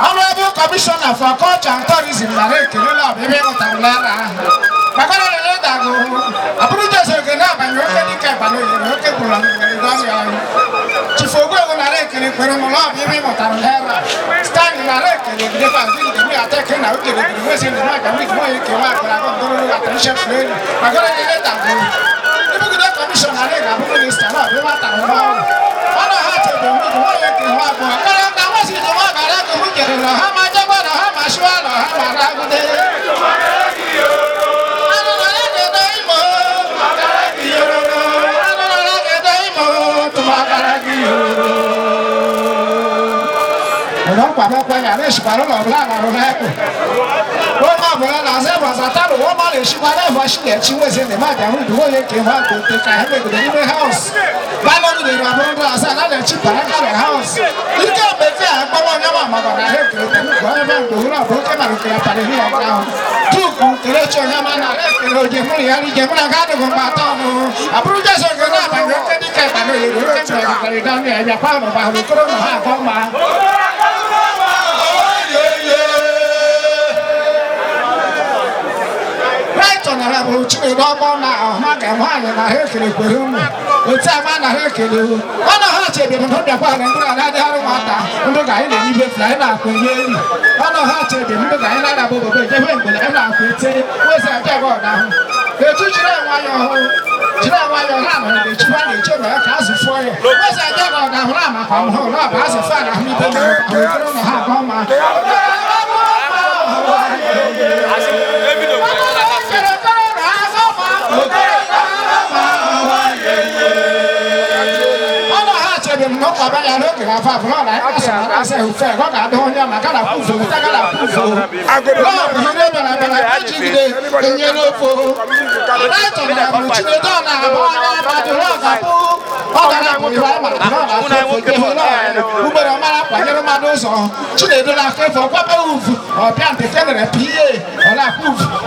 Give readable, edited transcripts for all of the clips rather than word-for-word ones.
Honorable Commissioner for Culture and Tourism na ekelela ọbịbịa ịmụtara n'ala ahụ. Maka na elele dago, abụrụ Jesu ekele abanye oke dịka ịbanye oyere oke gburu mgberede ọrịa ọrụ. Chief Ogbuego nara ekele kwere m na ọbịbịa ịmụtara n'ala. Stanley nara ekele gidekwa ndị njem ya ateke na oge gidere nwezi ndị nwa gamri nwa eke nwa akụrụ agụ ndụrụ attention frame. Maka na elele dago, ibugide kọmishọna na ga-abụ minista na ọbịbịa matara n'ọrụ. Ọ na ha chebe mmiri nwa ya eke nwa abụọ. Karịa ka nwa si nwa gara agụ m jere na ha ma jekwa na ha ma shụwa na ha ma ragide. Right Honorable Chinedu na ọha nwaanyị na ha ekele kwere ụmụ otu ama na ha ekele ọ na ha chebere ndụ bịakwa na ndị na-adịghị nwata ndụ ga anyị na-enye fla anyị na-akwụ enye eri ọ na ha chebere ndụ ga anyị na-adaba obodo ejebe mgbe anyị na-akwụ ete wezi aja gị ọdahụ etu jiri nwayọ ọhụrụ jiri nwayọ ha nọ na-echikwa na-eche na ya ka azụ fụọ ya wezi aja gị ọdahụ na maka ọhụrụ na ọbụ azụ fụọ na ahụ ibe na ahụ na ha agọ ma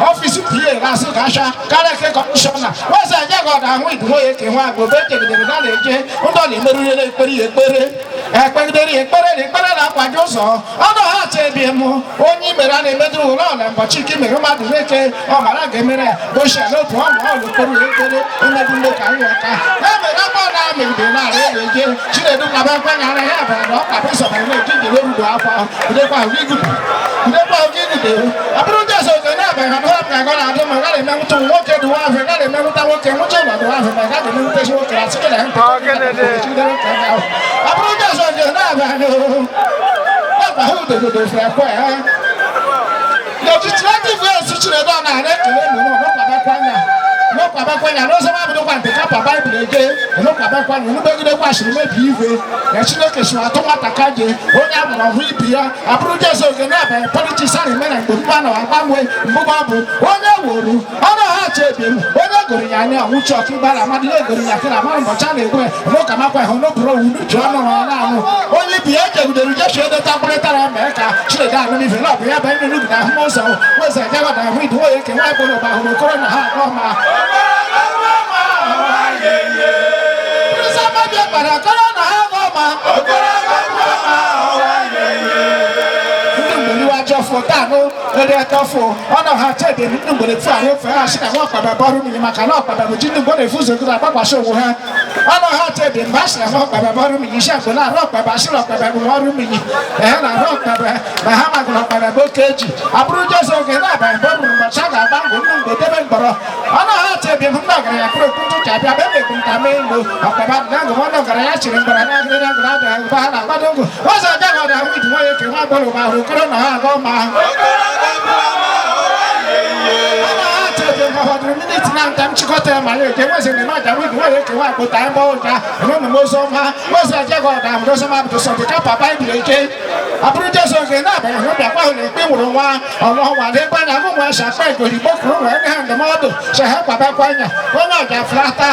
Ọfịs PA na-asụ ka asha karịa ke kọmishọna wezị aja gị ọda ahụ iduho ya eke nwa agbo be jegidere na na-eje ndọ na-emerụrịrị ekpere ya ekpere ekpegidere ya ekpere na ekpere na-akwado ụzọ ọnụ ha chebie m onye imere a na-emedu ụlọ ọla mbọchị ike mere mmadụ nwoke ọ mara ga-emere ya boshia n'otu ọnụ ọlụ kpere ya ekpere emegbu ndị ka anyị ọka e mere akpọ na amịgide na-ara eje Chinedu kaba nkwanyere ya bara na ọka bụ sọbara na-eji njere orudo akwa udekwa ahụ igudu udekwa ahụ igudu abụrụ ndị ọzọ oge na-abaghị na ọbụ ga na-adị ma gaghị emenwụta nwoke dụwa ahụ gaghị emenwụta nwoke nwụcha ụlọ dụwa ahụ ma gaghị emenwụta nwoke asị gị na ya abụrụ ndị ọzọ oge na-abanye ọgba ha udogodo fekwe ha. Legislative esi Chinedu ọ na-ara ekele nnụnụ n'ụkwabakwa n'ụkwabakwa n'ụzọ mabụdokwa nke kapa Baịbụl ege n'ụkwabakwa n'onubegidekwa asịrị mebi igwe na Chineke si atụ nwata ka je onye amụrụ ọhụ ibi ya abụrụ Jesu oge na-abanye politiks a na-eme na mgbe mgba na agbanwe mgbụgba bụ onye wuru ọnụ ha chebiem onye goro ya anya ọnwụchi ọkụ ịgbara amadị na-egoro ya kịra mara mbọcha na-egwe n'ụkamakwa hụ n'ụbụrụ owu n'uche ọnụ ha na-anụ onye ibi ya ejegidere Jesu edeta mkpụrịtara mee ka Chineke anụ n'ife na ọ bụ ya bụ enyi n'ubi na ahụ ụzọ weze jegọda ahụ idu nwoye ke nwa gboro ba hụrụ okoro na ha agọ ma Mabia gbara okoro na ha agọ ma ndị mgbere ajọ fụ tanụ ere ẹtọ fụ ọnà ha chede ndị mgbere fu ahụ ofe ha sị na nwa ọkpaba bụ ọrụ mmiri maka na ọkpaba bụ ji ndị mgbere efu ụzọ gụrụ agbakwasị onwe ha ọnà ha chede mgbe a sị na nwa ọkpaba bụ ọrụ mmiri isi agbo na arụ ọkpaba asịrị ọkpaba bụ ọrụ mmiri ehe na arụ ọkpaba na ha magụrụ ọkpaba bụ oke eji abụrụ Jesu oge na-abanye mgbe ọ ruru ụbọchị a ga-agba ngụ ndị mgbe debe mgbọrọ ọnà ha chede ndị ọgaranya kụrụ okwu ntụcha abịa be megbu nta mee mgbo ọkpaba dị na ngụ nwanne ọgaranya chịrị mgbọrọ na agịrị na agụrụ adịghị agụba ha na-agbado ngụ ọzọ ọjọọ ọ na-ahụ iji nwayọ eke nwa agbọrọ ma hụrụ okoro na ha agọ ma miniti na nta nchịkọta ya ma ya eke nweze na maja wigi nwere eke nwa akpụta ebe ụja enwe m ozi ọma ozi ajaghị ọda ahụrụ ozi ọma bụdụ sọ dị ka papa ibiri eke abụrụ Jesu oge na-abanye hụ bịakwa hụ na ekpe nwụrụ nwa ọnwa ọnwa na ebe anya agụ nwa shakpa igorigbo kụrụ nwa nye ha ndụmọdụ sheha kwabakwa anya onye ọja flata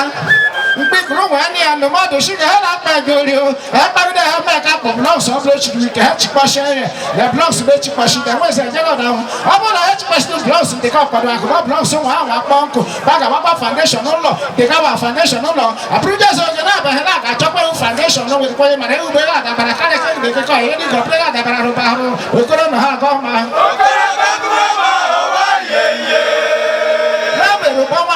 mkpikuru nwa ya ndụmọdụ si ka ha na-akpa egori o ha kpagide ha mee ka akpọ blọks ọ bụla chiri ike ha chịkpọchi anya na blọks bụ echikpọchi ka nweze ejegọda ahụ ọ bụrụ na ha chịkpọchiri blọks dị ka ọkwado akụkọ blọks nwa ahụ akpọ nkụ ba ga-agbakwa foundation ụlọ dị ka gba foundation ụlọ abụrụ Jesu oge na-abaghị na ga-achọkwa ewu foundation nwekwanye mana ewube ga adabara karịa ka egbe kekọ ihe dị gọpụrụ ga adabara rụba ahụ okoro na ha agọ ma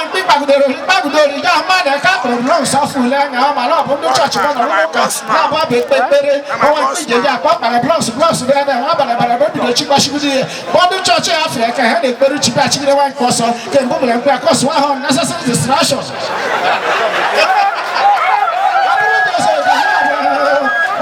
gbagidere ya mmadụ ka akpọrọ blọks afọ ule anya ọ mara ọ bụ ndị chọọchị gbọdọrọ ụka na-abụ abụ ekpe ekpere ọnwa mkpe ije ya akpọ kpara blọks blọks dị ebe nwa bara bara ebe bido chikwachigide ya bụ ndị chọọchị Afrịka ha na-ekpere chi bịa chigide nwa nke ọsọ kemgbe mere mkpe akọsụ ahụ necessary distraction.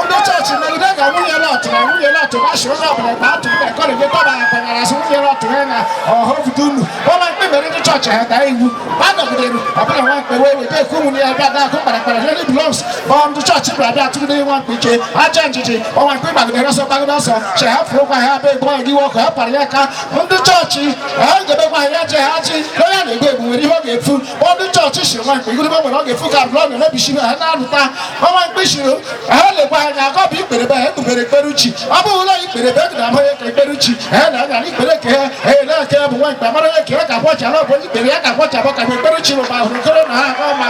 Ndị chọọchị megide ga nwunye lọtụ na nwunye lọtụ gbasiri onye ọbụla mgbe atụ mgbe kọrịgị tọba akpanyara asị nwunye lọtụ ya na ọhọvudu unu ọnwa mkpe mere ndị chọọchị ha daa iwu ma nọgidere ọbụla nwa mkpe wee weta ekwu nwunye ya bịa daa akụ kparakpara ihe blọks ọ ndị chọọchị bịara bịa tụgide nwa mkpe ike aja njiji ọnwa mkpe gbagidere ọsọ gbagide ọsọ che ha fụrụkwa ha be egbu gị ọkụ ha kpara ya ka ndị chọọchị ha gebekwa ha ya je ha ji onye na-egbu egbu nwere ihe ọ ga-efu ọ ndị chọọchị shiri nwa mkpe igurube nwere ọ ga-efu ka blọk na-emebisiri ha na-alụta ọnwa mkpe shiri ha lekwa anya akọ bụ ikpere be ha ekpubere ekpere uchi ọ bụ ụlọ ikpere be gị na-abụ onye ka ekpere uchi ha na-anya na ikpere ke ha ee na-eke bụ nwa mkpe mara onye ka ya ga-akwọcha na ọ bụ onye ikpere ya ga-akwọcha bụ ka bụ ekpere uchi rụba hụrụ koro na ha ọ ma.